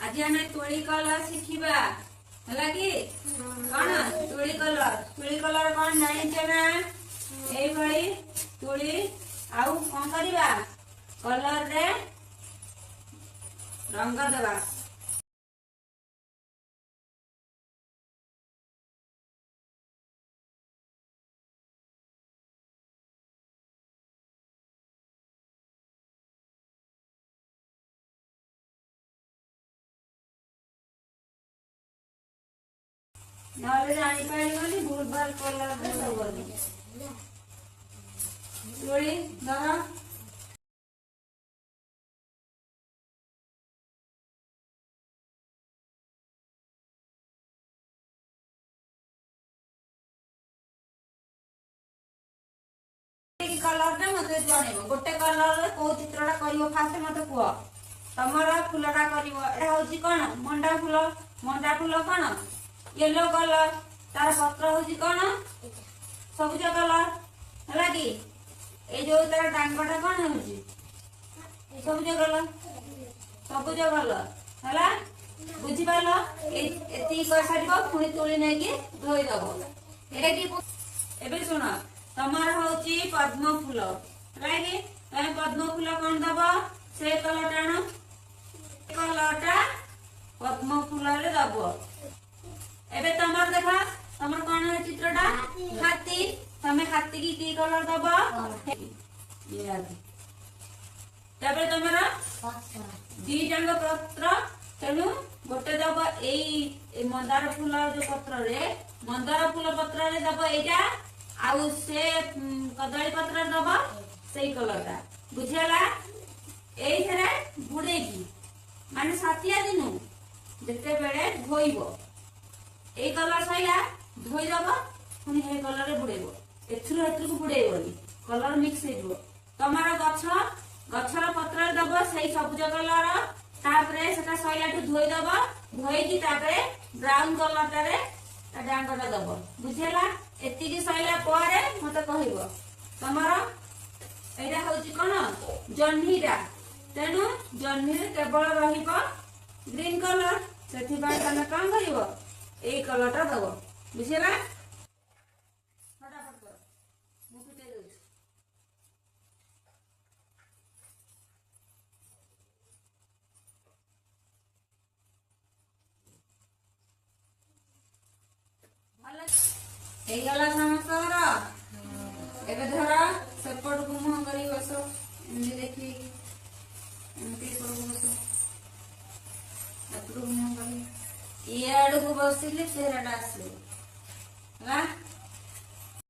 ଆଜି ଆମେ ତୁଳି କଲର ଶିଖିବା ହେଲା କି? କଣ ତୁଳି କଲର? ତୁଳି କଲର କଣ ଜାଣିଛ ନା? ଏଇଭଳି ତୁଳି ଆଉ କଣ କରିବା, କଲରରେ ରଙ୍ଗ ଦେବା। ନହେଲେ ଜାଣିପାରିବନି, ଭୁଲ ଭାଲ କଲରରେ ଦବନି। ତୁଳି ଧର, କଲରରେ ମତେ ଜଣେଇବ। ଗୋଟେ କଲରରେ କୋଉ ଚିତ୍ରଟା କରିବ ଫାଷ୍ଟ ମତେ କୁହ। ତମର ଫୁଲଟା କରିବ। ଏଟା ହଉଛି କଣ? ମଣ୍ଡା ଫୁଲ। ମଣ୍ଡା ଫୁଲ କଣ? Yellow colour. ତାର ପତ୍ର ହଉଛି କଣ? ସବୁଜ କଲର। ହେଲା କି? ଏଇ ଯୋଉ ତାର ଡାଙ୍ଗଟା କଣ ହଉଛି? ସବୁଜ କଲର। ସବୁଜ କଲର ହେଲା, ବୁଝିପାରିଲ? ଏତିକି କରିସାରିବ, ପୁଣି ତୁଳି ନେଇକି ଧୋଇଦବ। ଏଇଟା କି? ଏବେ ଶୁଣ, ତମର ହଉଛି ପଦ୍ମ ଫୁଲ, ହେଲା କି? ତମେ ପଦ୍ମ ଫୁଲ କଣ ଦବ? ସେ କଲରଟା ଆଣ, କଲରଟା ପଦ୍ମ ଫୁଲରେ ଦବ। ଏବେ ତମର ଦେଖ, ତମର କଣ ଚିତ୍ରଟା? ହାତୀ। ତମେ ହାତୀ କି କି କଲର ଦବ? ତାପରେ ତମର ଦିଟାଙ୍କ ପତ୍ର, ତେଣୁ ଗୋଟେ ଦବ ଏଇ ମନ୍ଦାର ଫୁଲ ଯୋଉ ପତ୍ରରେ, ମନ୍ଦାର ଫୁଲ ପତ୍ରରେ ଦବ ଏଇଟା, ଆଉ ସେ କଦଳୀ ପତ୍ରରେ ଦବ ସେଇ କଲରଟା। ବୁଝିଗଲା? ଏଇଥିରେ ବୁଡେଇକି, ମାନେ ସାତିଆ ଦିନୁ ଯେତେବେଳେ ଧୋଇବ, ଏଇ କଲର ସଇଲା ଧୋଇଦବ, ପୁଣି ସେଇ କଲରରେ ବୁଡେଇବ। ଏଥିରୁ ଏଥିରକୁ ବୁଡେଇବନି, କଲର ମିକ୍ସ ହେଇଯିବ। ତମର ଗଛ, ଗଛର ପତ୍ରରେ ଦବ ସେଇ ସବୁଜ କଲର, ତାପରେ ସେଟା ସଇଲାଠୁ ଧୋଇଦବ, ଧୋଇକି ତାପରେ ବ୍ରାଉନ କଲରଟାରେ ତା ଡାଙ୍ଗଟା ଦବ। ବୁଝିହେଲା? ଏତିକି ସଇଲା ପରେ ମତେ କହିବ। ତମର ଏଇଟା ହଉଛି କଣ? ଜହ୍ନିଟା। ତେଣୁ ଜହ୍ନିରେ କେବଳ ରହିବ ଗ୍ରୀନ କଲର, ସେଥିପାଇଁ ତମେ କଣ କରିବ? ଏଇ କଲରଟା ଦବ। ବୁଝିହେଲା? ଫଟାଫଟ କର, ମୁଁ ଫିଟେଇ ଦଉଛି। ଭଲ ହେଇଗଲା ସମସ୍ତଙ୍କର? ଏବେ ଧର, ସେପଟକୁ ମୁହଁ କରି ବସ, ଏମିତି ଦେଖିକି ଏମିତି ଏପଟକୁ ବସ, ଏପଟକୁ ମୁହଁ କରି। ଇଏ ଆଡକୁ ବସିଲେ ଚେହେରାଟା ଆସିବ। ହେଲା?